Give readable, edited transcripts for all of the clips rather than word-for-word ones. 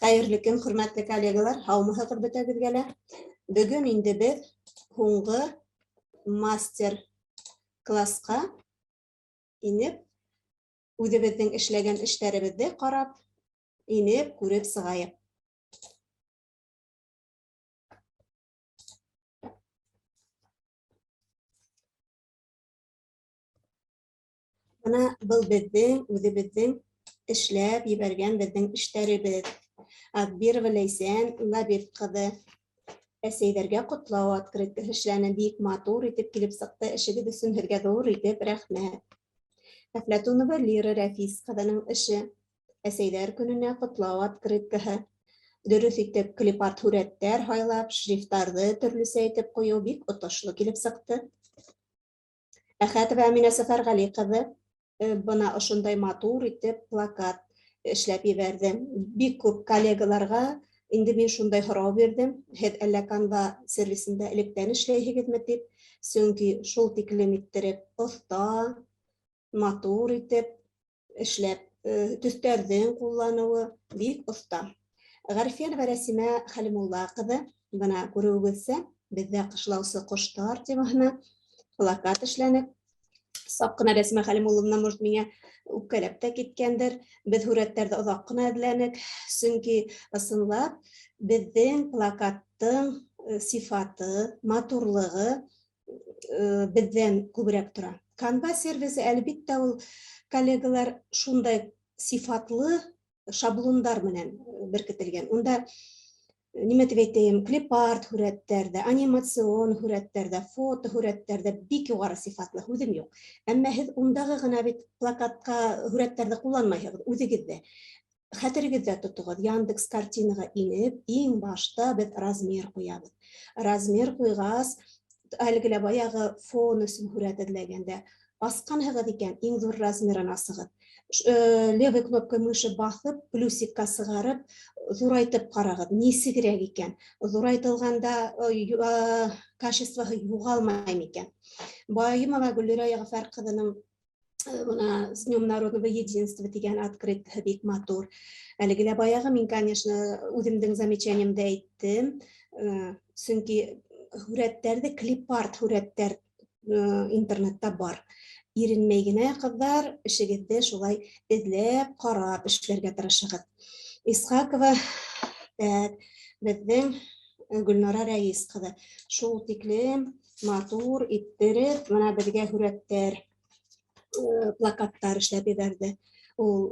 Хәйерле көн, хөрмәтле коллегалар, һаумыһығыҙ бөтәгеҙгә лә. Бөгөн инде беҙ һуңғы мастер классҡа инеп, үҙебеҙҙең эшләгән эштәребеҙҙе ҡарап, инеп, күреп сығайыҡ. Бына был беҙҙең үҙебеҙҙең эшләп ебәргән беҙҙең эштәребеҙ. Акбирова Ләйсән Лабиб ҡыҙы әсәйҙәргә ҡотлау открыткаһы эшләне. Бик матур итеп килеп сыҡты. Эшегеҙ өсөн һеҙгә ҙур итеп рәхмәт. Әфләтунова Лира Рәфис ҡыҙының эше. Әсәйҙәр көнөнә ҡотлау открыткаһы. Дөрөҫ итеп клипарт һүрәттәр һайлап, шрифтарҙы төрлөсә итеп ҡуйыу бик отошло килеп сыҡты. Әхәтова Әминә Сәфәрғәли ҡыҙы бына ошондай матур итеп плакат эшләп ебәрҙе. Бик күп коллегаларға инде мин шундай һорау бирҙем. Һеҙ әллә Canva сервисында электән эшләйһегеҙме дип. Сөнки шул тиклем иттереп оҫта, матур итеп эшләп, төҫтәрҙең ҡулланыуы бик оҫта. Ғәрифянова Рәсимә Хәлимулла ҡыҙы, бына күреүегеҙсә, беҙҙә ҡышлаусы ҡоштар темаһына плакат эшләнек. Саҡ ҡына Рәсимә Хәлимулловна, может, миңә үпкәләп тә киткәндер. Беҙ һүрәттәрҙе оҙаҡ ҡына эҙләнек, сөнки ысынлап беҙҙең плакаттың сифаты, матурлығы беҙҙән күберәк тора. Canva сервисы, әлбиттә, ул коллегалар шундай сифатлы шаблондар менән беркетелгән. Унда нимә дип әйтәйем, клипарт һүрәттәр дә, анимацион һүрәттәр дә, фото һүрәттәр дә бик юғары сифатлы, һүҙем юҡ. Әммә һеҙ ундағы ғына бит плакатҡа һүрәттәрҙе ҡулланмайһығыҙ, үҙегеҙ ҙә. Хәтерегеҙҙә тотоғоҙ, Яндекс картинаға инеп, иң башта беҙ размер ҡуябыҙ. Размер ҡуйғас, әлеге лә баяғы фон өсөн һүрәт эҙләгәндә, асҡанһығыҙ икән, иң ҙур размерын асығыҙ. Левой кнопкой мыши баҫып, плюсикка сығарып, ҙурайтып ҡарағыҙ, нисегерәк икән. Ҙурайтылғанда качествоһы юғалмай микән. Баимова Гөллирә Йәғфәр ҡыҙының бына с днем народного единства тигән открыткаһы бик матур. Әлеге лә баяғы мин, конечно, үҙемдең замечаниемде әйттем, сөнки һүрәттәрҙе клипарт һүрәттәр интернетта бар. Иренмәй генә, ҡыҙҙар, эшегеҙҙе шулай эҙләп, ҡарап эшләргә тырышығыҙ. Исхакова, так, беҙҙең Гөлнара Рәис ҡыҙы шул тиклем матур иттереп, бына беҙгә һүрәттәр, плакаттар эшләп ебәрҙе. Ул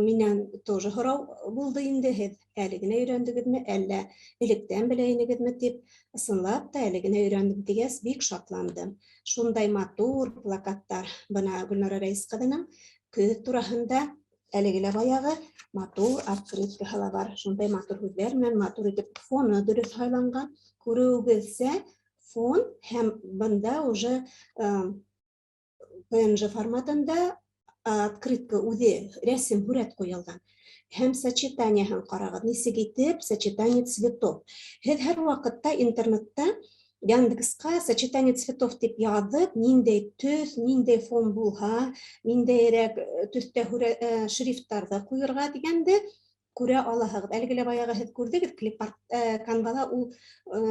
минән тоже һорау булды инде, һеҙ әле генә өйрәндегеҙме, әллә электән белә инегеҙме дип. Ысынлап та әле генә өйрәндем тигәс, бик шатландым. Шундай матур плакаттар. Бына Гөлнара Рәис ҡыҙының көҙ тураһында әлеге лә баяғы матур открыткаһы ла бар. Шундай матур һүҙҙәр менән матур итеп фоны дөрөҫ һайланған. Күреүегеҙсә, фон һәм бында уже PNG форматында открытка үҙе рәсем һүрәт ҡуйылған. Һәм сочетанияһын ҡарағыҙ, нисек итеп сочетание цветов. Һеҙ һәр ваҡытта интернетта Яндексҡа сочетание цветов тип яҙып, ниндәй төҫ, ниндәй фон булһа, ниндәйерәк төҫтә шрифттарҙы ҡуйырға тигәнде күрә алаһығыҙ. Әлеге лә баяғы һеҙ күрҙегеҙ, клипарт Canva-ла ул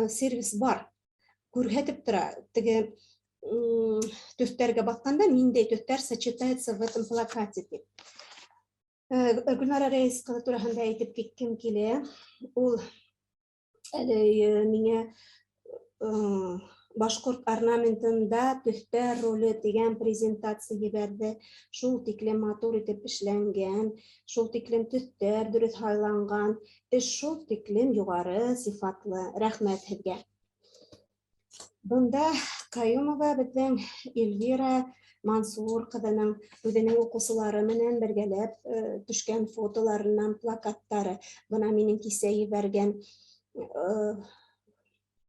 сервис бар. Күрһәтеп тора, теге төҫтәргә баҫҡанда ниндәй төҫтәр сочетается в этом плакате дип. Гөлнара Рәис ҡыҙы тураһында әйтеп киткем килә. Ул әле миңә башҡорт орнаментында төҫтәр роле тигән презентация ебәрҙе. Шул тиклем матур итеп эшләнгән, шул тиклем төҫтәр дөрөҫ һайланған, эш шул тиклем юғары сифатлы. Рәхмәт һеҙгә. Бында Каюмова беҙҙең Эльвира Мансур ҡыҙының үҙенең уҡыусылары менән бергәләп төшкән фотоларынан плакаттары. Бына минең кисә ебәргән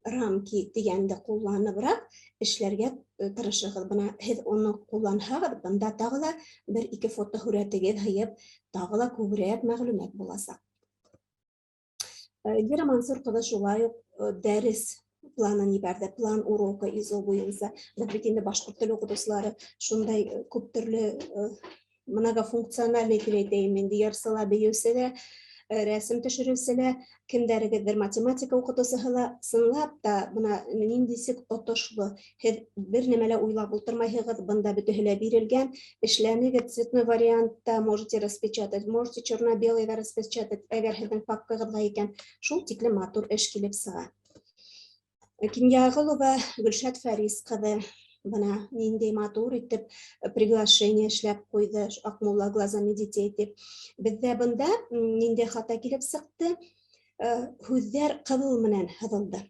рамки тигәнде ҡулланыбыраҡ эшләргә тырышығыҙ. Бына һеҙ уны ҡулланһағыҙ, бында тағы ла бер-ике фотоһүрәтегеҙ һыйып, тағы ла күберәк мәғлүмәт буласаҡ. Эльвира Мансур ҡыҙы шулай уҡ дәрес планын ебәрҙе, план урока ИЗО буйынса. Беҙ бит инде башҡорт теле уҡытыусылары шундай күп төрлө многофункциональный тип әйтәйем инде, йырсы ла, бейеүсе лә, Рәсем төшөрөүсе лә, кемдәрегеҙҙер математика уҡытыусыһы ла, ысынлап та, бына ниндисек отошло. Һеҙ бер нәмә лә уйлап ултырмайһығыҙ, бында бөтөһө лә бирелгән. Эшләнегеҙ цветной вариантта, можете распечатать, можете черно-белыйҙа распечатать, әгәр һеҙҙең папкағыҙға икән, шул тиклем матур эш килеп сыға. Кинйәғолова Гөлшат Фәрис ҡыҙы бына ниндәй матур итеп приглашение эшләп ҡуйҙы Аҡмулла глазами детей тип. Беҙҙә бында ниндәй хата килеп сыҡты? Һүҙҙәр ҡыҙыл менән һыҙылды.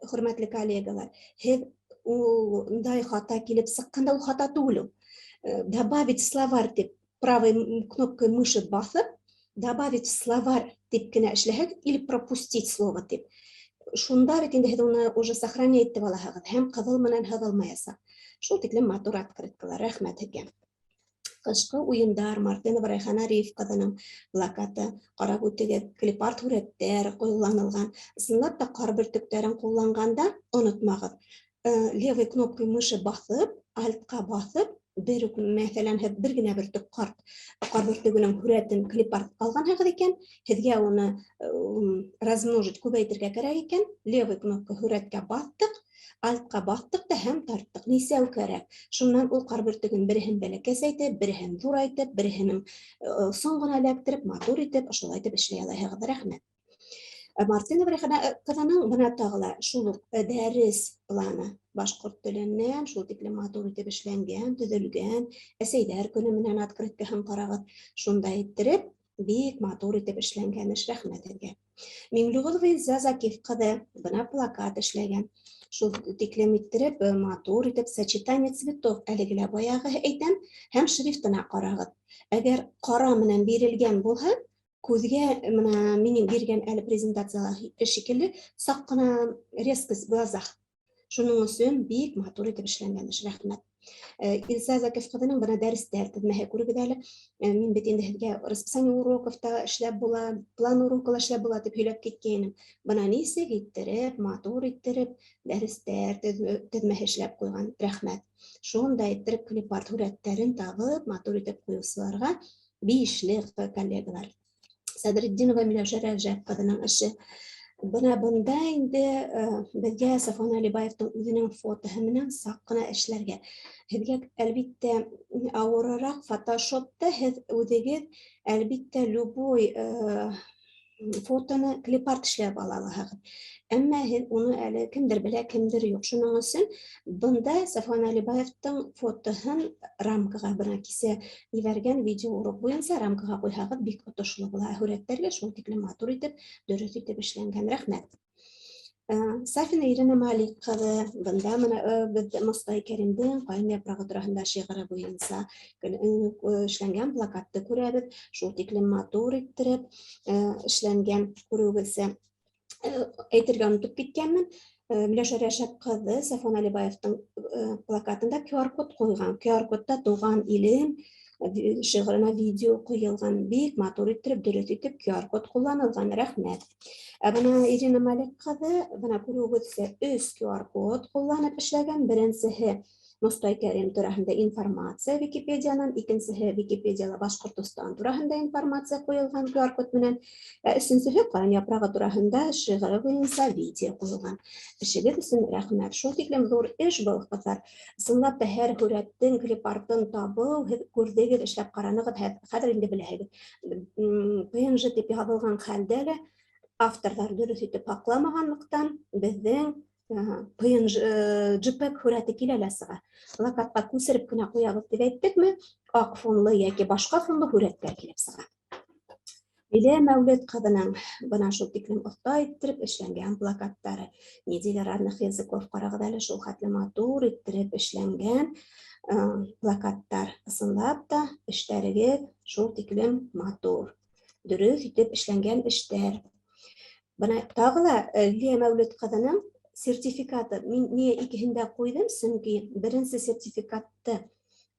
Хөрмәтле коллегалар, һеҙ ундай хата килеп сыҡҡанда, ул хата түгел ул. Добавить словарь тип правой кнопкой мыши баҫып, добавить словарь тип кенә эшләһәгеҙ или пропустить слово тип. Шунда бит инде һеҙ уны уже сохранять итеп алаһығыҙ һәм ҡыҙыл менән һыҙылмаясаҡ. Шул тиклем матур открыткалар, рәхмәт һеҙгә. Ҡышҡы уйындар, Мартынова Райхана Риф ҡыҙының плакаты, ҡарап үтегеҙ, клипарт һүрәттәр ҡулланылған. Ысынлап та ҡар бөртөктәрен ҡулланғанда онотмағыҙ. Левой кнопкой мыши баҫып, альтҡа баҫып, бер үк, мәҫәлән, һеҙ бер генә бөртөк ҡар бөртөгөнөң һүрәтен клипарт алғанһығыҙ икән, һеҙгә уны размножить, күбәйтергә кәрәк икән, левой кнопка һүрәткә баҫтыҡ, альтҡа баҫтыҡ та һәм тарттыҡ. Нисәү кәрәк. Шуннан ул ҡар бөртөгөн береһен бәләкәсәйтеп, береһен ҙурайтып, береһенең осон ғына эләктереп, матур итеп, ошолай итеп эшләй алаһығыҙ. Рәхмәт. Мартынова Рәйхана ҡыҙының бына тағы ла шул уҡ дәрес планы башҡорт теленән шул тиклем матур итеп эшләнгән, төҙөлгән. Әсәйҙәр көнө менән открыткаһын ҡарағыҙ. Шундай иттереп, бик матур итеп эшләнгән эш, рәхмәт һеҙгә. Миңлеғолова Илза Закиф ҡыҙы бына плакат эшләгән. Шул тиклем иттереп, матур итеп сочетание цветов, әлеге лә баяғы әйтәм, һәм шрифтына ҡарағыҙ. Әгәр ҡара менән бирелгән булһа, күҙгә бына минең биргән әле презентацияла шикелле саҡ ҡына резкость в глазах. Шуның өсөн бик матур итеп эшләнгән эш, рәхмәт. Илза Закиф ҡыҙының бына дәрестәр теҙмәһе, күрегеҙ әле. Мин бит инде һеҙгә расписание уроков та эшләп була, план урока ла эшләп була тип һөйләп киткәйнем. Бына нисек иттереп, матур иттереп дәрестәр теҙмәһе эшләп ҡуйған, рәхмәт. Шундай иттереп клипарт һүрәттәрен табып, матур итеп ҡуйыусыларға бишле, коллегалар. Садретдинова Миләүшә Рәжәп ҡыҙының эше. Бына бында инде беҙгә Сафуан Әлибаевтың үҙенең фотоһы менән саҡ ҡына эшләргә. Һеҙгә, әлбиттә, ауырыраҡ фотошопта һеҙ үҙегеҙ, әлбиттә, любой фотоны клипарт эшләп ала алаһығыҙ. Әммә һеҙ уны әле кемдер белә, кемдер юҡ. Шуның өсөн бында Сафуан Әлибаевтың фотоһын рамкаға, бына кисә ебәргән видео урок буйынса рамкаға ҡуйһағыҙ, бик отошло була. Һүрәттәргә шул тиклем матур итеп, дөрөҫ итеп эшләнгән, рәхмәт. Сафина Ирина Малик ҡыҙы бында бына беҙ Мостай Кәримдең Ҡайын япрағы тураһында шиғыры буйынса эшләнгән плакатты күрәбеҙ. Шул тиклем матур иттереп эшләнгән, күреүегеҙсә. Әйтергә онотоп киткәнмен. Миләүшә Рәшәп ҡыҙы Сафуан Әлибаевтың плакатында QR-код ҡуйған. QR-кодта Туған илем шиғырына видео ҡуйылған. Бик матур иттереп, дөрөҫ итеп QR-код ҡулланылған, рәхмәт. Ә бына Ирина Малик ҡыҙы, бына күреүегеҙсә, өс QR-код ҡулланып эшләгән. Беренсеһе Мостай Кәрим тураһында информация Википедиянан, икенсеһе Википедияла Башҡортостан тураһында информация ҡуйылған QR-код менән, ә өсөнсөһе Ҡайын япрағы тураһында шиғыры буйынса видео ҡуйылған. Эшегеҙ өсөн рәхмәт. Шул тиклем ҙур эш был, ҡыҙҙар. Ысынлап та һәр һүрәттең клипартын табыу, һеҙ күрҙегеҙ, эшләп ҡаранығыҙ, хәҙер инде беләһегеҙ. PNG тип яҙылған хәлдә лә авторҙар дөрөҫ итеп һаҡламағанлыҡтан беҙҙең PNG, JPEG һүрәте килә лә сыға. Плакатҡа күсереп кенә ҡуябыҙ тип әйттекме, аҡ фонлы йәки башҡа фонлы һүрәттәр килеп сыға. Лилиә Мәүлет ҡыҙының бына шул тиклем оҫта иттереп эшләнгән плакаттары. Неделя родных языков, ҡарағыҙ әле, шул хәтле матур иттереп эшләнгән плакаттар. Ысынлап та эштәрегеҙ шул тиклем матур. Дөрөҫ итеп эшләнгән эштәр. Бына тағы ла Лилиә Мәүлет ҡыҙының сертификаты. Мин ниңә икеһен дә ҡуйҙым? Сөнки беренсе сертификатты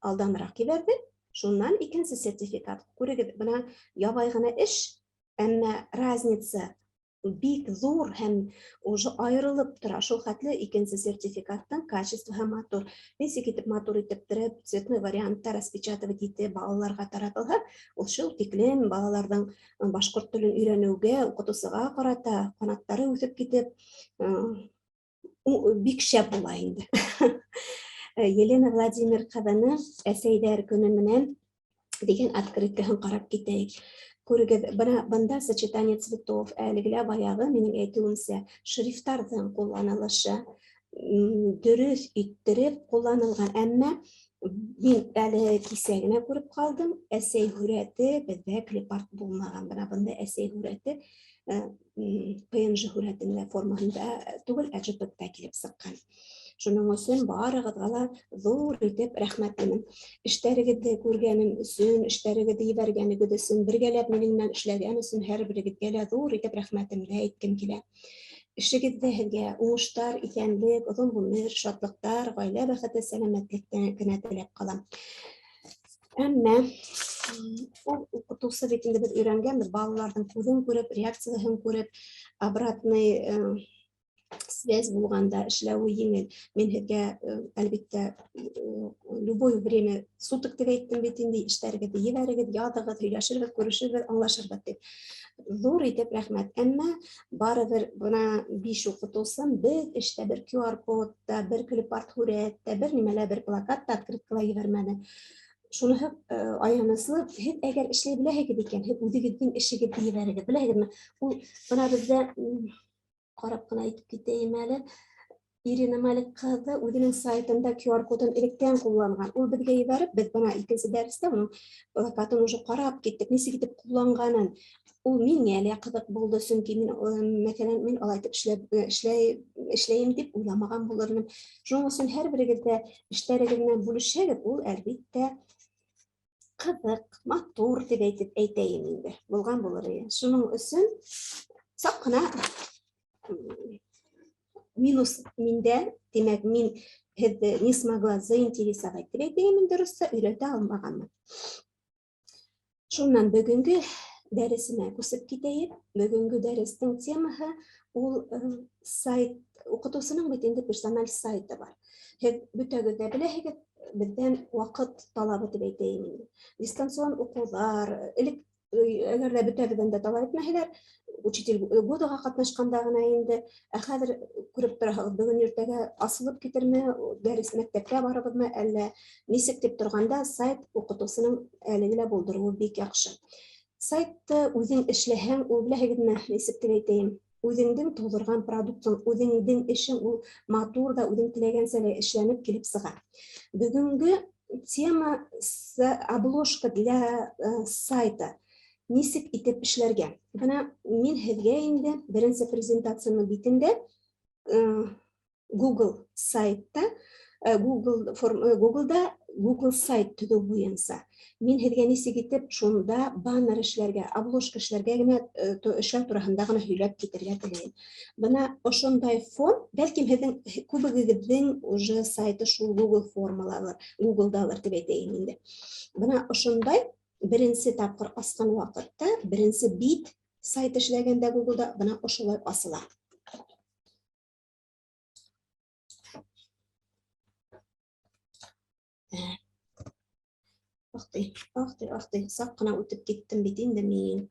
алданыраҡ ебәрҙе, шунан икенсе сертификат. Күрегеҙ, бына ябай ғына эш, әммә разница Бик ҙур һәм уже айырылып тора. Шул хәтле икенсе сертификаттың качествоһы матур. Нисек итеп матур итеп торып, цветной вариантта распечатывать итеп балаларға таратылһа, ул шул тиклем балаларҙың башҡорт телен өйрәнеүгә, уҡытыусыға ҡарата ҡанаттары үҫеп китеп, бик шәп була инде. Елена Владимир ҡыҙының Әсәйҙәр көнө менән дигән открыткаһын ҡарап китәйек. Күрегеҙ, бына бында сочетание цветов, әлеге лә баяғы минең әйтеүемсә, шрифтарҙың ҡулланылышы дөрөҫ иттереп ҡулланылған, әммә мин әле кисә генә күреп ҡалдым, әсәй һүрәте беҙҙә клипарт булмаған. Бына бында әсәй һүрәте PNG һүрәтендә формаһында түгел, ә JPEG-та килеп сыҡҡан. Шуның өсөн барығыҙға ла ҙур итеп рәхмәтлемен. Эштәрегеҙҙе күргәнем өсөн, эштәрегеҙҙе ебәргәнегеҙ өсөн, бергәләп минең менән эшләгән өсөн һәр берегеҙгә лә ҙур итеп рәхмәтемде әйткем килә. Эшегеҙҙә һеҙгә уңыштар, иҫәнлек, оҙон ғүмер, шатлыҡтар, ғаилә бәхете, сәләмәтлек кенә теләп ҡалам. Әммә ул уҡытыусы бит инде беҙ өйрәнгәнбеҙ балаларҙың күҙен күреп, реакцияһын күреп, обратный связь булғанда эшләүе еңел. Мин һеҙгә, әлбиттә, любое время суток тип әйттем бит инде, эштәрегеҙҙе ебәрегеҙ, яҙығыҙ, һөйләшербеҙ, күрешербеҙ, аңлашырбыҙ тип. Ҙур итеп рәхмәт. Әммә барыбер бына биш уҡытыусым беҙ эштә бер QR-код та, бер клипарт һүрәт тә, бер нимә лә, бер плакат та, открытка ла ебәрмәне. Шуныһы аяныслы, һеҙ әгәр эшләй беләһегеҙ икән, һеҙ үҙегеҙҙең эшегеҙҙе ебәрегеҙ, беләһегеҙме? Ул бына беҙҙә ҡарап ҡына әйтеп китәйем әле. Ирина Малик ҡыҙы үҙенең сайтында QR-кодын электән ҡулланған. Ул беҙгә ебәреп, беҙ бына икенсе дәрестә уның плакатын уже ҡарап киттек, нисек итеп ҡулланғанын. Ул миңә лә ҡыҙыҡ булды, сөнки мин, мәҫәлән, мин алай итеп эшләп, эшләй, эшләйем тип уйламаған булыр инем. Шуның өсөн һәр берегеҙ ҙә эштәрегеҙ менән бүлешһәгеҙ, ул әлбиттә ҡыҙыҡ, матур тип әйтеп әйтәйем инде. Булған булыр ине. Шуның өсөн саҡ ҡына минус миндә, тимәк, мин һеҙҙе не смогла заинтересовать тип әйтәйем инде русса, өйрәтә алмағанмын. Шуннан бөгөнгө дәресемә күсеп китәйек. Бөгөнгө дәрестең темаһы ул сайт, уҡытыусының бит инде персональ сайты бар. Һеҙ бөтәгеҙ ҙә беләһегеҙ, беҙҙән ваҡыт талабы тип әйтәйем инде. Дистанцион уҡыуҙар, элек әгәр ҙә бөтәбеҙҙән дә талап итмәһәләр, учитель годаға ҡатнашҡанда ғына инде, ә хәҙер күреп тораһығыҙ, бөгөн иртәгә асылып китерме, дәрес мәктәпкә барыбыҙмы, әллә нисек тип торғанда сайт уҡытыусының әлеге лә булдырыуы бик яҡшы. Сайтты үҙең эшләһәң, ул беләһегеҙме, нисек тип әйтәйем, үҙеңдең тыуҙырған продуктың, үҙеңдең эшең ул матур ҙа, үҙең теләгәнсә лә эшләнеп килеп сыға. Бөгөнгө тема обложка для сайта. Нисек итеп эшләргә? Бына мин һеҙгә инде беренсе презентацияның битендә Google сайтта, Google форм, Google'да Google сайт төҙөү буйынса мин һеҙгә нисек итеп шунда баннер эшләргә, обложка эшләргә генә эшләү тураһында ғына һөйләп китергә теләйем. Бына ошондай фон, бәлкем һеҙҙең күбегеҙҙең уже сайты шул Google формалалыр, Google'далыр тип әйтәйем инде. Бына ошондай беренсе тапҡыр асҡан ваҡытта беренсе бит сайт эшләгәндә Google'да бына ошолай асыла. Ахты, ахты, ахты, саҡ ҡына үтеп киттем бит инде мин.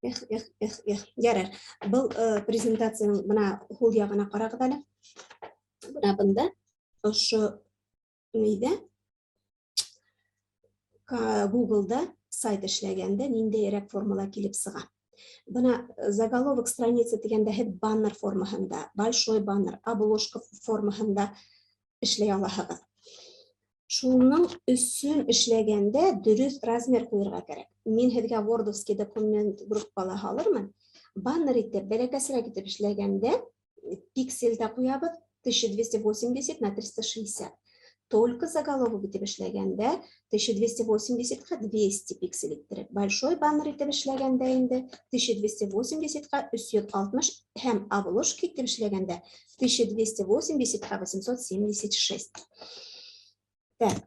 Эх, эх, эх, эх. Ярар. Был презентацияның бына һул яғына ҡарағыҙ әле. Бына бында ошо нейҙә Google'да сайт эшләгәндә ниндәйерәк формала килеп сыға. Бына заголовок страницы тигәндә һеҙ баннер формаһында, большой баннер, обложка формаһында эшләй алаһығыҙ. Шуның өсөн эшләгәндә дөрөҫ размер ҡуйырға кәрәк. Мин һеҙгә вордовский документ группала һалырмын. Баннер итеп, бәләкәсерәк итеп эшләгәндә пикселдә ҡуябыҙ 1280 на 360. Только заголовок итеп эшләгәндә 1280-ға 200 пиксель иттереп. Большой баннер итеп эшләгәндә инде 1280-ға 360 һәм обложка итеп эшләгәндә 1280-ға 876. Так.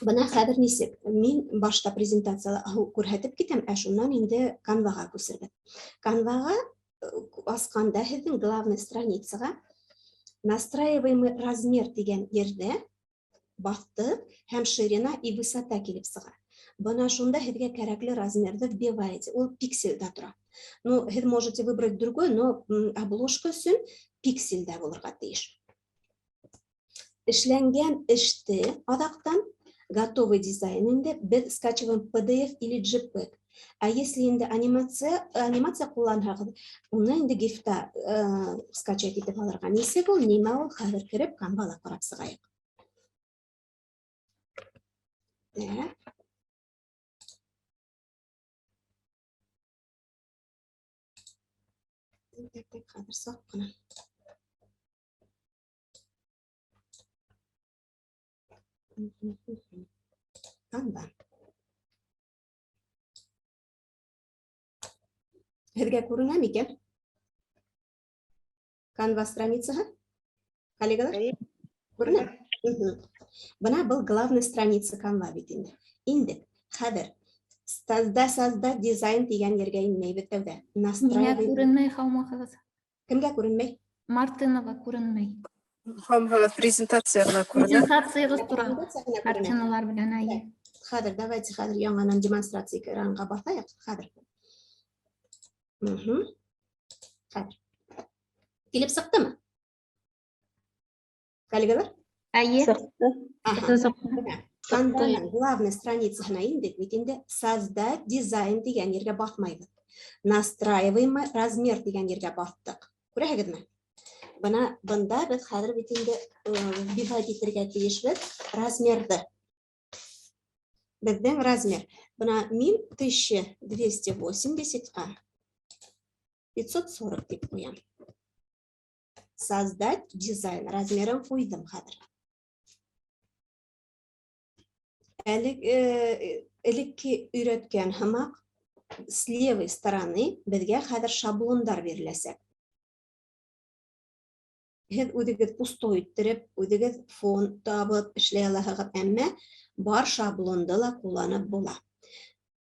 Бына хәҙер нисек? Мин башта презентацияла күрһәтеп китәм, ә шуннан инде Canva-ға күсербеҙ. Canva-ға асҡанда һеҙҙең главный страницаға настраиваемый размер тигән ерҙә баҫтыҡ һәм ширина и высота килеп сыға. Бына шунда һеҙгә кәрәкле размерҙы вбиваете. Ул пикселдә тора. Ну, һеҙ можете выбрать другой, но обложка өсөн пикселдә булырға тейеш. Эшләнгән эште аҙаҡтан готовый дизайн инде беҙ скачиваем PDF или JPEG. А если инде анимация ҡулланһағыҙ, уны инде GIF-та скачать итеп алырға. Нисек ул, нимә ул, хәҙер кереп Canva-ла ҡарап сығайыҡ. Так. Так, так, хәҙер саҡ ҡына. Canva. Һеҙгә күренә микән? Canva страницаһы? Коллегалар? Күренә? Бына был главный страница Canva бит инде. Инде хәҙер создать дизайн тигән ергә инмәйбеҙ тәүҙә. Миңә Настраиваем. күренмәй, һаумыһығыҙ. Кемгә күренмәй? Мартынова күренмәй. Һаумыһығыҙ, презентация ғына күренә. Презентацияғыҙ тора. Презентация ғына күренә. Картиналар белән, әйе. Хәҙер, давайте хәҙер яңынан демонстрация экранға баҫайыҡ. Хәҙер. Хәҙер. Килеп сыҡтымы? Коллегалар? Әйе. Сыҡты. Аха. Сыҡты. Бына Canva'ның главный страницаһына индек бит инде создать дизайн тигән ергә баҫмайбыҙ. Настраиваемый размер тигән ергә баҫтыҡ. Күрәһегеҙме? Бына бында беҙ хәҙер бит инде вбивать итергә тейешбеҙ размерҙы. Беҙҙең размер. Бына мин 1280, а 540 тип ҡуям. Создать дизайн размерын ҡуйҙым хәҙер. Элекке өйрәткән һымаҡ с левой стороны беҙгә хәҙер шаблондар биреләсәк. Һеҙ үҙегеҙ пустой иттереп, үҙегеҙ фон табып эшләй алаһығыҙ, әммә бар шаблонды ла ҡулланып була.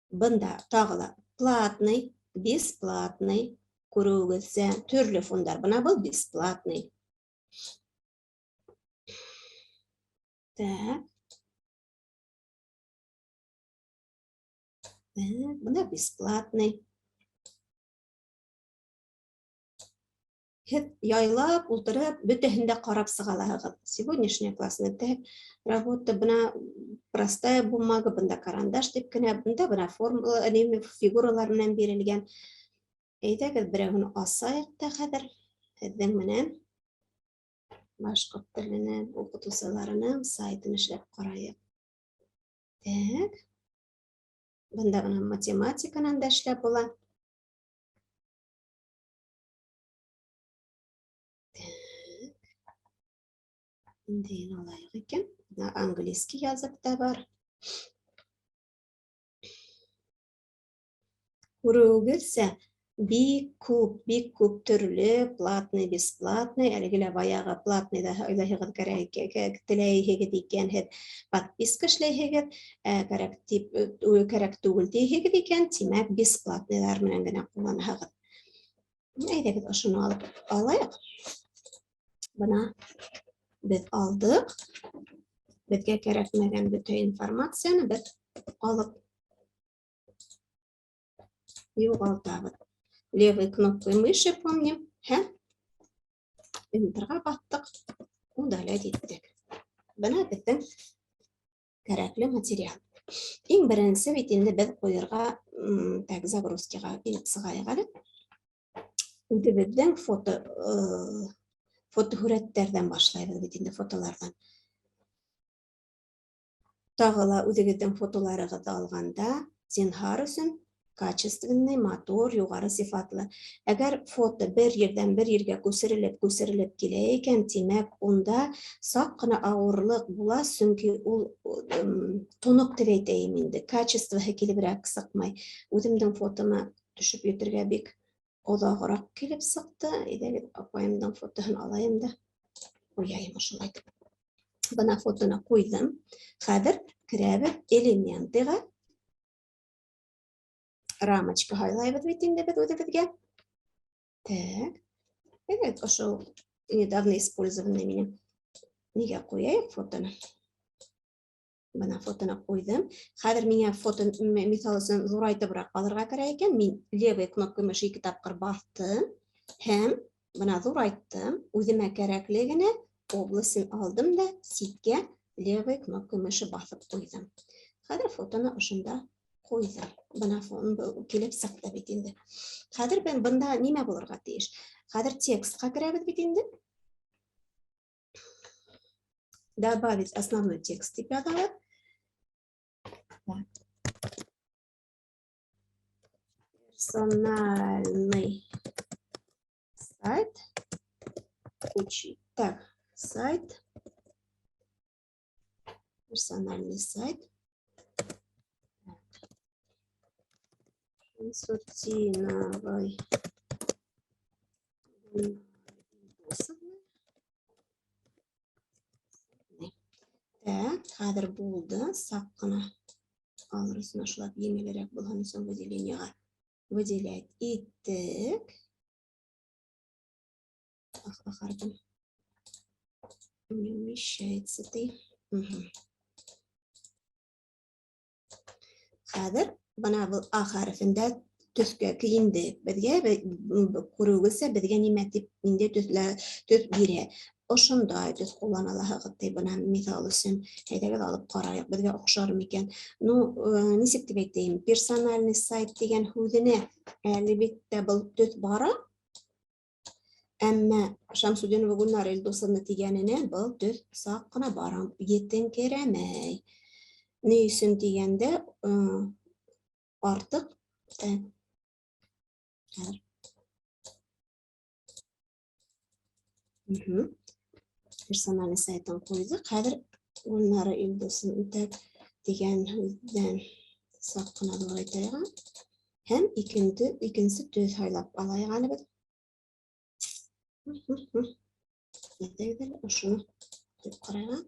Бында тағы ла платный, бесплатный, күреүегеҙсә төрлө фондар. Бына был бесплатный. Так. Так, бына бесплатный. Һеҙ яйлап ултырып, бөтәһен дә ҡарап сыға алаһығыҙ. Сегодняшняя классная так, работа, бына простая бумага, бында карандаш тип кенә, бында бына формула, ниме, фигуралар менән бирелгән. Әйҙәгеҙ берәүһен асайыҡ та хәҙер һеҙҙең менән башҡорт телене уҡытыусыларының сайтын эшләп ҡарайыҡ. Так. Бында бына математиканан да эшләп була. Так. Ниндәйен алайыҡ икән? Бына английский язык та бар. Күреүегеҙсә, бик күп, бик күп төрлө платный, бесплатный, әлеге лә баяғы платный да һайлайһығыҙ кәрәк, теләйһегеҙ икән, һеҙ подписка эшләйһегеҙ, кәрәк тип, кәрәк түгел тиһегеҙ икән, тимәк, бесплатныйҙар менән генә ҡулланаһығыҙ. Әйҙәгеҙ, ошоно алып алайыҡ. Бына беҙ алдыҡ. Беҙгә кәрәкмәгән бөтә информацияны беҙ алып юғалтабыҙ. Левой кнопкой мыши, помним, һәм Enter-ға баҫтыҡ, удалять иттек. Бына беҙҙең кәрәкле материал. Иң беренсе бит инде беҙ ҡуйырға, так, загрузкаға инеп сығайыҡ әле. Үҙебеҙҙең фотоһүрәттәрҙән башлайбыҙ бит инде, фотоларҙан. Тағы ла үҙегеҙҙең фотоларығыҙҙы алғанда, зинһар өсөн качественный, матур, юғары сифатлы. Әгәр фото бер ерҙән бер ергә күсерелеп, күсерелеп килә икән, тимәк, унда саҡ ҡына ауырлыҡ була, сөнки ул тоноҡ тип әйтәйем инде, качествоһы килеберәк сыҡмай. Үҙемдең фотома төшөп етергә бик оҙағыраҡ килеп сыҡты. Әйҙәгеҙ, апайымдың фотоһын алайым да ҡуяйым ошолайтып. Бына фотоны ҡуйҙым. Хәҙер Керәбеҙ элементыға. Рамочка һайлайбыҙ бит инде беҙ үҙебеҙгә. Так. Evet, ошо недавно использованный минең. Нигә ҡуяйыҡ фотоны? Бына фотоны ҡуйҙым. Хәҙер миңә фото, миҫал өсөн, ҙурайтыбыраҡ алырға кәрәк икән. Мин левый кнопка мыши ике тапҡыр баҫтым һәм бына ҙурайттым. Үҙемә кәрәкле генә обласын алдым да ситкә левый кнопка мыши баҫып ҡуйҙым. Хәҙер фотоны ошонда ҡуйҙым. Бына фон был килеп сыҡты бит инде. Хәҙер бен бында нимә булырға тейеш? Хәҙер текстҡа керәбеҙ бит инде. Добавить основной текст тип яҙабыҙ. Персональный сайт. Учи. Так, сайт. Персональный сайт. Шамсутдиновой. Так, хәҙер булды. Саҡ ҡына алыр өсөн ошолап еңелерәк булһын өсөн выделениеға выделять иттек. Ах, ахырҙым. Не умещается ты. Хәҙер бына был А хәрефендә төҫкә кейенде. Беҙгә күреүегеҙсә, беҙгә нимә тип ниндәй төҫ бирә. Ошондай төҫ ҡуллана алаһығыҙ ти, бына миҫал өсөн. Әйҙәгеҙ алып ҡарайыҡ, беҙгә оҡшар микән? Нисек тип әйтәйем, персональный сайт тигән һүҙенә әлбиттә был төҫ бара, әммә Шамсутдинова Гөлнара Илдусовна тигәненә был төҫ саҡ ҡына бара, етенкерәмәй. Ни өсөн тигәндә, артыҡ, хәҙер. Персональный сайтын ҡуйҙыҡ. Хәҙер Гөлнара Илдусовна тигән һүҙҙән саҡ ҡына ҙурайтайыҡ. Һәм икенсе төҫ һайлап алайыҡ әле беҙ. Әйҙәгеҙ әле, ошоно ҡуйып ҡарайыҡ.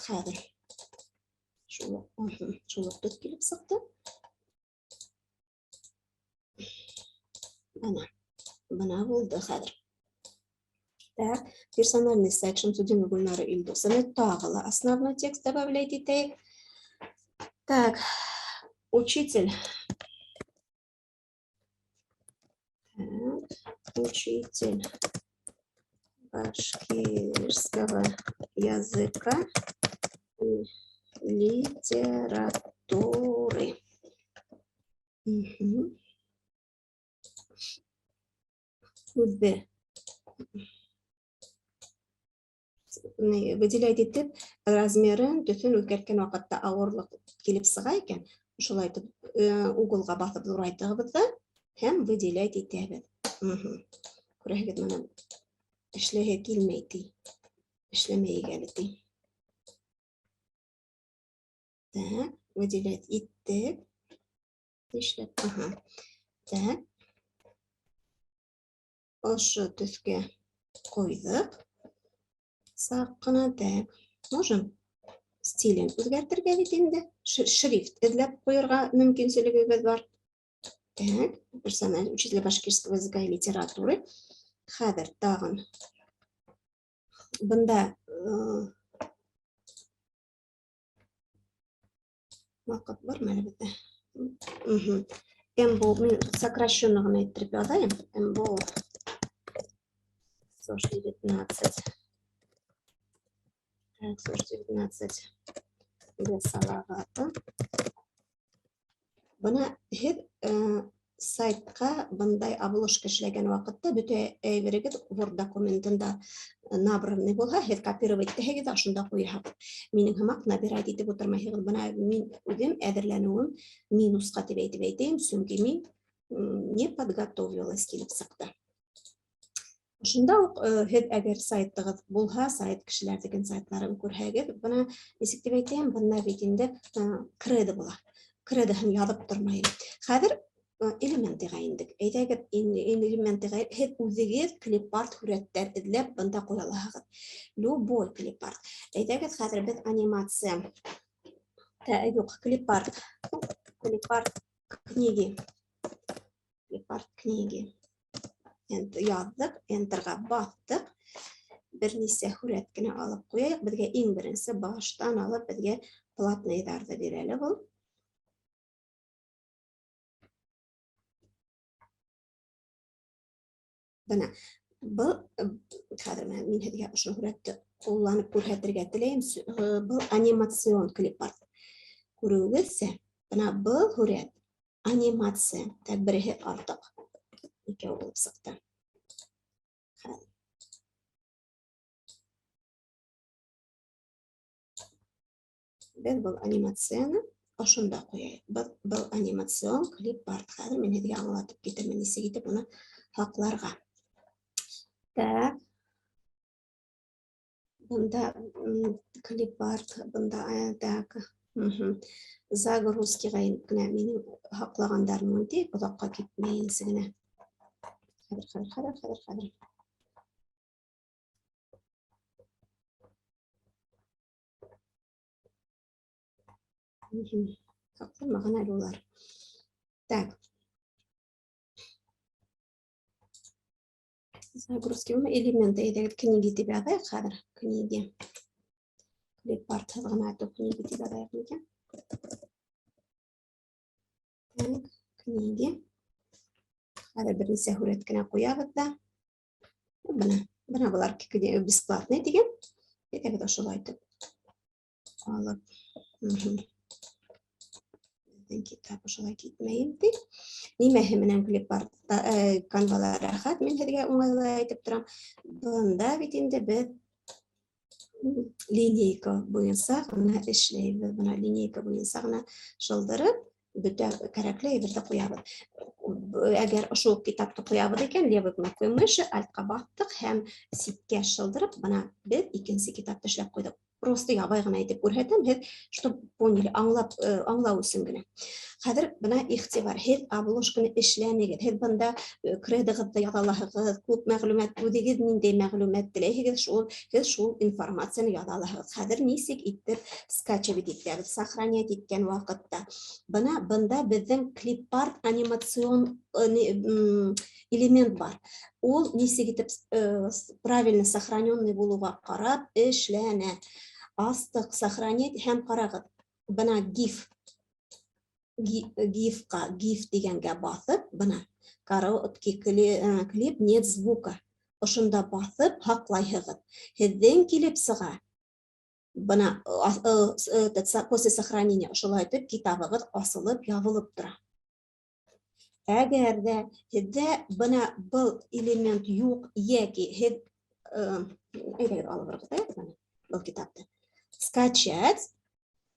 Хәҙер шул уҡ төҫ килеп сыҡты. Бына, бына булды хәҙер. Так, персональный сайт Шамсутдинова Гөлнары Илдусовны тағы ла основной текст добавлять итәйек. Так, учитель. Так, учитель башкирского языка и литературы. Үҙе. Выделять итеп размерын, төҫөн үҙгәрткән ваҡытта ауырлыҡ килеп сыға икән, шулай итеп углға баҫып ҙурайтығыбыҙ ҙа һәм выделять итәбеҙ. Күрәһегеҙ, бына эшләһе килмәй ти. Эшләмәй әле ти. Так, выделять иттек. Эшләп, аха. Так. Ошо төҫкә ҡуйҙыҡ. Саҡ ҡына, так. Можем стилен үҙгәртергә бит инде. Шрифт эҙләп ҡуйырға мөмкинселегебеҙ бар. Так, персональ учитель башкирского языка и литературы. Хәҙер тағын. Бында ваҡыт бармы әле беҙҙә? МБО, мин сокращенно ғына әйттереп яҙайым. МБО СОЖ 19. Так, СОЖ 19. Б Салаваты. Бына һеҙ сайтҡа бындай обложка эшләгән ваҡытта бөтә әйберегеҙ Word документында набранный булһа, һеҙ копировать итәһегеҙ ҙә ошонда ҡуяһығыҙ. Минең һымаҡ набирать итеп ултырмайһығыҙ. Бына мин үҙем әҙерләнеүем минусҡа тип әйтеп әйтәйем, сөнки мин не подготовилась килеп сыҡты. Ошонда уҡ һеҙ әгәр сайтығыҙ булһа, сайт кешеләрҙең сайтларын күрһәгеҙ, бына нисек тип әйтәйем, бында бит инде кредо була. Кредоһын яҙып тормайым. Хәҙер элементыға индек. Әйҙәгеҙ, элементыға һеҙ үҙегеҙ клипарт һүрәттәр эҙләп бында ҡуя алаһығыҙ. Любой клипарт. Әйҙәгеҙ, хәҙер беҙ анимация Юҡ, клипарт. Клипарт книги. Клипарт книги. Яҙҙыҡ, энтерға баҫтыҡ. Бер нисә һүрәт кенә алып ҡуяйыҡ. Беҙгә иң беренсе баштан алып беҙгә платныйҙарҙы бирә был. Бына был хәҙер мин һеҙгә ошо һүрәтте ҡулланып күрһәтергә теләйем. Был анимацион клипарт. Күреүегеҙсә, бына был һүрәт анимация. Так, береһе артыҡ. Икәү булып сыҡты. Беҙ был анимацияны ошонда ҡуяйыҡ. Был анимацион клипарт. Хәҙер мин һеҙгә аңлатып китермен, нисек итеп уны һаҡларға. Так. Бында клипарт, бында, так. Загрузкиға инеп кенә минең һаҡлағандарым тип оҙаҡҡа китмәйенсә генә. Хәҙер, хәҙер, хәҙер, хәҙер, хәҙер. Һаҡланмаған әле улар. Так. Загрузки элементы әйҙәгеҙ книги тип яҙайыҡ хәҙер. Книги. Клипарт ғына әйтеп книги тип яҙайыҡ микән? Так, книги. Хәҙер бер нисә һүрәт кенә ҡуябыҙ ҙа. Бына былар бесплатный тигән. Әйҙәгеҙ ошолай итеп алып. Беҙҙең китап ошолай китмәйем ти. Нимәһе менән клипартта, канвала рәхәт, мин һеҙгә уңайлы әйтеп торам. Бында бит инде беҙ линейка буйынса ғына эшләйбеҙ. Бына линейка буйынса ғына шылдырып, бөтә кәрәкле әйберҙе ҡуябыҙ. Әгәр ошо уҡ китапты ҡуябыҙ икән, левой кнопкой мыши альтҡа баҫтыҡ һәм ситкә шылдырып, бына беҙ икенсе китапты эшләп ҡуйҙыҡ. Просто ябай ғына итеп күрһәтәм, һеҙ чтоб поняли, аңлау өсөн генә. Хәҙер бына иғтибар, һеҙ обложканы эшләнегеҙ, һеҙ бында кредығыҙҙы яҙа алаһығыҙ, күп мәғлүмәт, үҙегеҙ ниндәй мәғлүмәт теләйһегеҙ, һеҙ шул информацияны яҙа алаһығыҙ. Хәҙер нисек итеп скачивать итәбеҙ, сохранять иткән ваҡытта. Бына бында беҙҙең клипарт анимацион элемент бар. Ул нисек итеп правильно сохраненный булыуға ҡарап эшләнә. Астыҡ, сохранять һәм ҡарағыҙ. Бына GIF, GIF-ҡа, GIF тигәнгә баҫып, бына короткий клип нет звука. Ошонда баҫып һаҡлайһығыҙ. Һеҙҙең килеп сыға. Бына, после сохранения ошолай итеп китабығыҙ асылып, ябылып тора. Әгәр ҙә һеҙҙә бына был элемент юҡ, йәки һеҙ әйҙәгеҙ алып ырғытайыҡ бына был китапты. Скачать,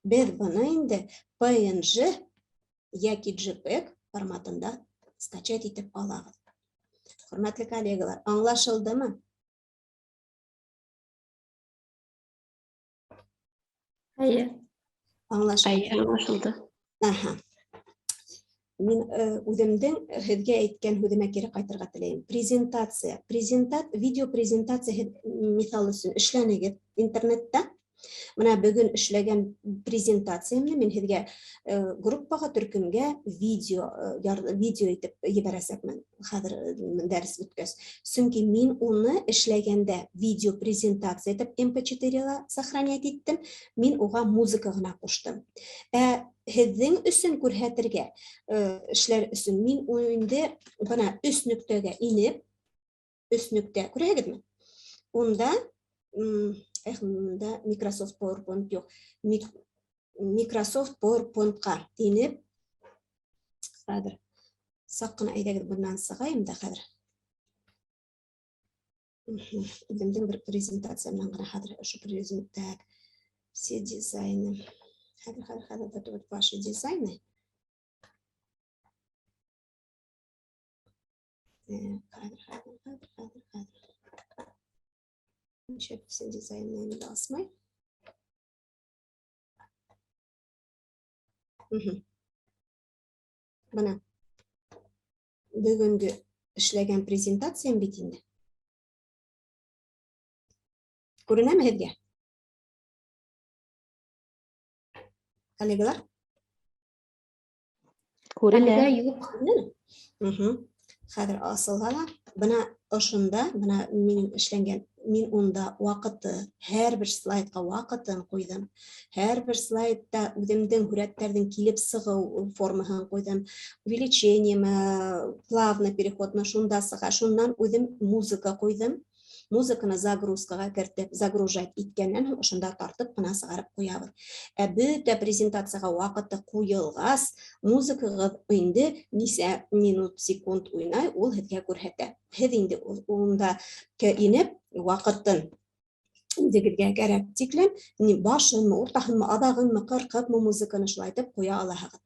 беҙ быны инде PNG йәки JPEG форматында скачать итеп алабыҙ. Хөрмәтле коллегалар, аңлашылдымы? Әйе. Аңлашылды. Әйе, аңлашылды. Аһа. Мин үҙемдең һеҙгә әйткән һүҙемә кире ҡайтырға теләйем. Презентация. Видеопрезентация һеҙ миҫал өсөн эшләнегеҙ интернетта. Бына бөгөн эшләгән презентациямны мин һеҙгә группаға, төркөмгә видео итеп ебәрәсәкмен хәҙер дәрес бөткәс. Сөнки мин уны эшләгәндә видеопрезентация итеп эм пэ четыре-ла сохранять иттем, мин уға музыка ғына ҡуштым. Ә һеҙҙең өсөн күрһәтергә эшләр өсөн мин инде бына өс нөктәгә инеп, өс нөктә күрәһегеҙме? Унда эх, мында Microsoft PowerPoint юҡ. Microsoft PowerPoint-ҡа инеп, хәҙер саҡ ҡына әйҙәгеҙ бынан сығайым да хәҙер. Үҙемдең бер презентациямдан ғына хәҙер ошо презентация. Так, все дизайны. Хәҙер, хәҙер, хәҙер, вот, вот ваши дизайны. Хәҙер, хәҙер, хәҙер, хәҙер, хәҙер. Ничек все дизайны инде асмай. Бына бөгөнгө эшләгән презентациям бит инде. Күренәме һеҙгә? Коллегалар? Күренә. Әлегә юҡ. Күренәме? Хәҙер асылһа ла, бына ошонда, бына минең эшләнгән, мин унда ваҡыты, һәр бер слайдҡа ваҡытын ҡуйҙым. Һәр бер слайдта үҙемдең һүрәттәрҙең килеп сығыу формаһын ҡуйҙым. Увеличение, плавный переходны шунда сыға. Шуннан үҙем музыка ҡуйҙым. Музыканы загрузкаға кертеп, загружать иткәннән һуң ошонда тартып ҡына сығарып ҡуябыҙ. Ә бөтә презентацияға ваҡыты ҡуйылғас, музыкағыҙ инде нисә минут, секунд уйнай, ул һеҙгә күрһәтә. Һеҙ инде унда инеп, ваҡытын үҙегеҙгә кәрәк тиклем, башынмы, уртаһынмы, аҙағынмы, ҡырҡыпмы музыканы шулай итеп ҡуя алаһығыҙ.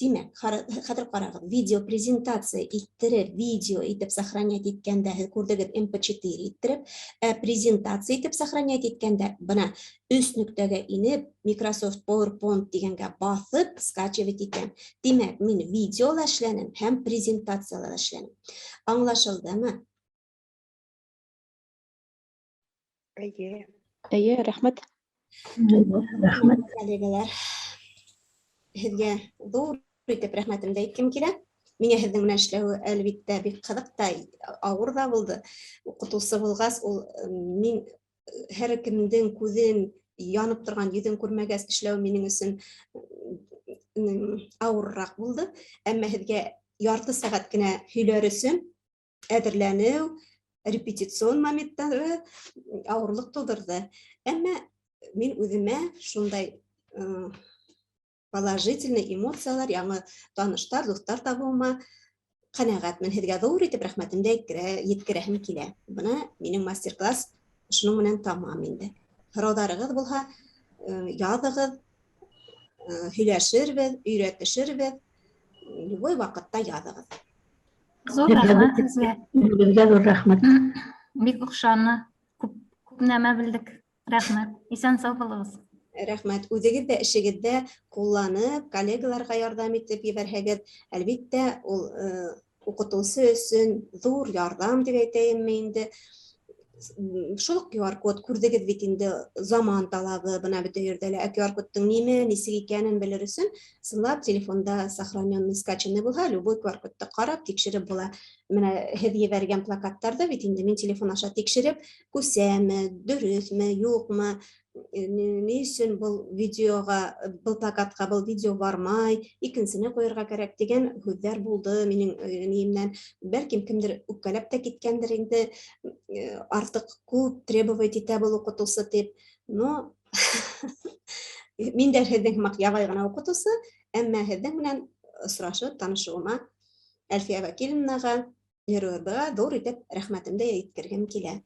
Тимәк, хәҙер ҡарағыҙ, видео презентация иттереп, видео итеп сохранять иткәндә һеҙ күрҙегеҙ MP4 иттереп, ә презентация итеп сохранять иткәндә бына өс нөктәгә инеп, Microsoft PowerPoint тигәнгә баҫып, скачивать итәм. Тимәк, мин видеола эшләнем һәм презентацияла эшләнем. Аңлашылдымы? Әйе. Әйе, рәхмәт. Рәхмәт. Коллегалар, һеҙгә ҙур итеп рәхмәтемде әйткем килә. Миңә һеҙҙең менән эшләү әлбиттә бик ҡыҙыҡ та, ауыр ҙа булды. Уҡытыусы булғас, ул мин һәр кемдең күҙен янып торған йөҙөн күрмәгәс эшләү минең өсөн ауырыраҡ булды. Әммә һеҙгә ярты сәғәт кенә һөйләр өсөн әҙерләнеү, репетицион моменттары ауырлыҡ тыуҙырҙы. Әммә мин үҙемә шундай положительный эмоциялар, яңы таныштар, дуҫтар табыуыма ҡәнәғәтмен. Һеҙгә ҙур итеп рәхмәтемде еткерәһем килә. Бына минең мастер-класс шуның менән тамам инде. Һорауҙарығыҙ булһа, яҙығыҙ, һөйләшербеҙ, өйрәтешербеҙ. Любой ваҡытта яҙығыҙ. Ҙур рәхмәт һеҙгә. Беҙгә ҙур рәхмәт. Бик оҡшаны. Күп, күп нәмә белдек. Рәхмәт. Иҫән сау булығыҙ. Рәхмәт. Үҙегеҙ ҙә эшегеҙҙә ҡулланып, коллегаларға ярҙам итеп ебәрһәгеҙ, әлбиттә, ул уҡытыусы өсөн ҙур ярҙам тип әйтәйемме инде. Шул уҡ QR-код күрҙегеҙ бит инде, заман талабы бына бөтә ерҙә лә. Ә QR-кодтың нимә, нисек икәнен белер өсөн ысынлап телефонда сохраненный, скачанный булһа, любой QR-кодты ҡарап, тикшереп була. Бына һеҙ ебәргән плакаттарҙы бит инде мин телефон аша тикшереп, күсәме, дөрөҫмө, юҡмы, ни өсөн был видеоға, был плакатҡа был видео бармай, икенсене ҡуйырға кәрәк тигән һүҙҙәр булды минең ниемнән. Бәлкем кемдер үпкәләп тә киткәндер инде, артыҡ күп требовать итә был уҡытыусы тип. Но мин дә һеҙҙең һымаҡ ябай ғына уҡытыусы, әммә һеҙҙең менән осрашып танышыуыма Әлфиә Вәкиловнаға, РУРБ-ға ҙур итеп рәхмәтемде еткергем килә.